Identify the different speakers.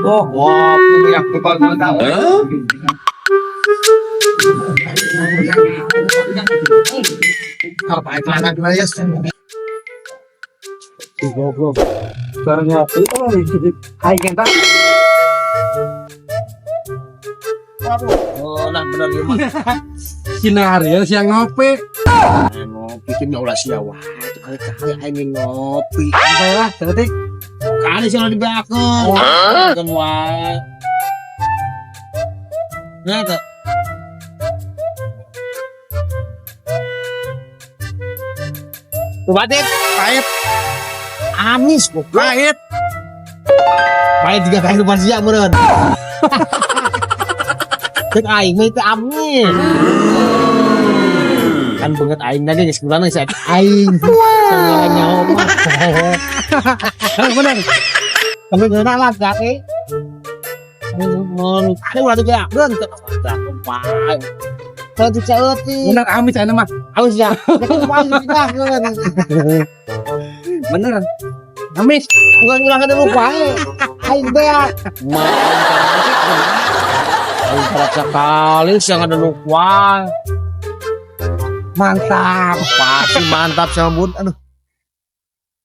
Speaker 1: Oh, ngopi yang mantap. Apa itu anak dua ya?
Speaker 2: Goblok. Bareng ngopi, oh aing eta.
Speaker 1: Oh, nah bener ieu mah.
Speaker 2: Sinar ya siang ngopi.
Speaker 1: Ngopi teh ulah sia wae. Kali-kali aing ngopi.
Speaker 2: Santai lah, saeutik.
Speaker 1: Kali sih di belakang. Kan wae. Nah, tuh. Batik,
Speaker 2: Pahit,
Speaker 1: amis goblok.
Speaker 2: Pahit.
Speaker 1: Pahit tiga kehidupan sia meureun. Cek aing mah itu amis. Kan banget aing lagi geus kurang geus aing. Segala nyawa mah.
Speaker 2: Hah, bener.
Speaker 1: Tapi ngeunah lah kake. Mun ada ulah teu beun teu kumaha. Kalau teu saeutik.
Speaker 2: Bener amis ayeuna mah.
Speaker 1: Aus ya. Kumaha dipindahkeun.
Speaker 2: Beneran. Amis.
Speaker 1: Bukan ulah kada lupa wae. Aing beak. Mah aing karep sekali siang ada lupa.
Speaker 2: Mantap.
Speaker 1: Pasti mantap sama Bun. Aduh.